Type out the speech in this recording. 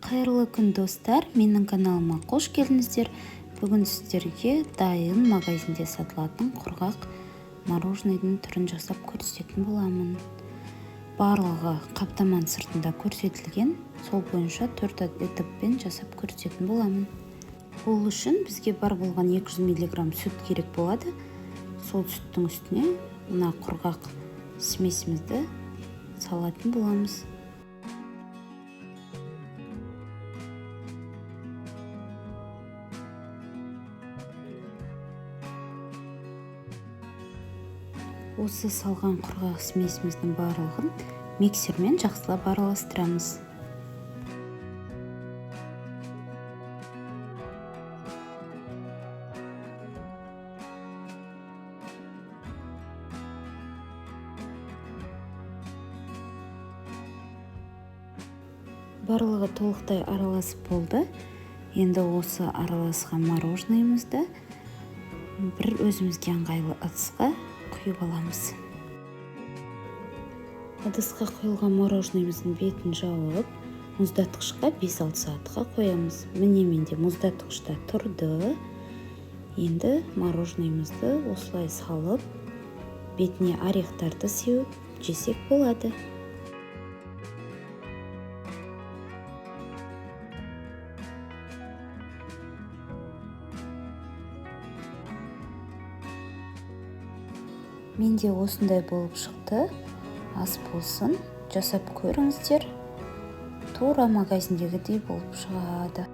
Қайырлы күн, достар! Менің каналыма қош келдіңіздер! Бүгін сіздерге дайын магазинде сатылатын құрғақ мороженыйдың түрін жасап көрсететін боламын. Барлығы қаптаманың сыртында көрсетілген, сол бойынша төрт этаппен жасап көрсететін боламын. Ол үшін бізге бар болған 200 миллиграмм сүт керек болады. Сол сүттің үстіне мына құрғақ смесімізді салатын боламыз. Осы салған құрғақ смесіміздің барлығын миксермен жақсылап араластырамыз. Барлығы толықтай араласып болды. Енді осы араласқан мороженыйымызды бір өзімізге ыңғайлы ыдысқа құйып аламыз. Ыдысқа құйылған мороженыйымыздың бетін жауып, мұздатқышқа 5-6 сағатқа қоямыз. Міне, менде мұздатқышта тұрды. Енді мороженыйымызды осылай салып, бетіне орехтарды сеуіп жесек болады. Менде осындай болып шықты. Ас болсын, жасап көріңіздер, тура магазиндегідей болып шығады.